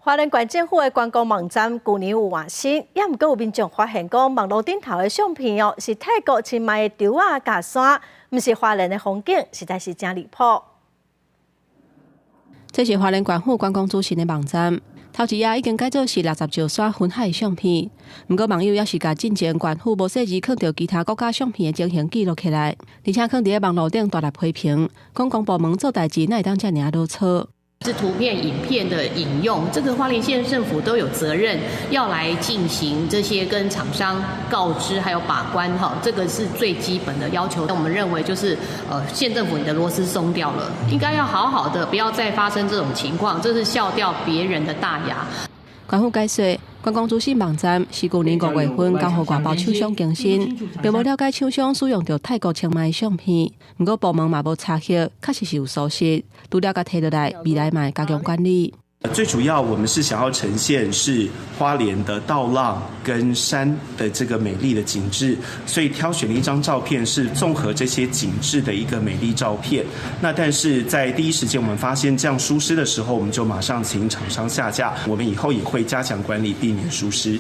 花蓮縣政府的觀光網站舊年有換新，猶毋過有民眾發現講網路頂頭的相片哦，是泰國清邁的柱仔佮山，毋是花蓮的風景，實在是誠離譜。這是花蓮縣府觀光資訊的網站，頭一頁已經改做是六十石山雲海的相片，毋過網友猶是共進前縣府無細膩囥著其他國家相片的情形記錄起來，而且囥佇咧網路頂大力批評，講公部門做代誌哪會當遮爾仔囉嗦。是圖片、影片的引用，這個花蓮縣政府都有責任要來進行這些跟廠商告知，還有把關，哈，這個是最基本的要求。我們認為就是，縣政府你的螺絲鬆掉了，應該要好好的，不要再發生這種情況，這是笑掉別人的大牙。縣府解釋，觀光資訊網站是舊年五月份交予外包廠商更新，並無了解廠商使用著泰國清邁的相片。毋過部門嘛無查核，確實是有疏失，除了共提落來，未來嘛會加強管理。最主要，我們是想要呈現是花蓮的稻浪跟山的這個美麗的景致，所以挑選了一張照片是綜合這些景致的一個美麗照片。那但是在第一時間我們發現這樣疏失的時候，我們就馬上請廠商下架。我們以後也會加強管理，避免疏失。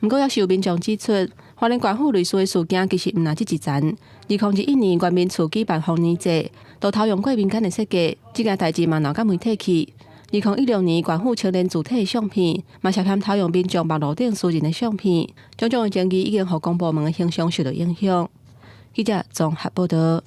毋過，猶是有民眾指出，花蓮縣府類似的事件其實毋但這一層。2021年原民厝舉辦豐年祭，都偷用過民間的設計，這件代誌嘛鬧甲媒體去。2016年縣府青年主體的相片，嘛涉嫌偷用民眾網路頂私人的相片，種種的爭議已經予公部門的形象受到影響。記者綜合報道。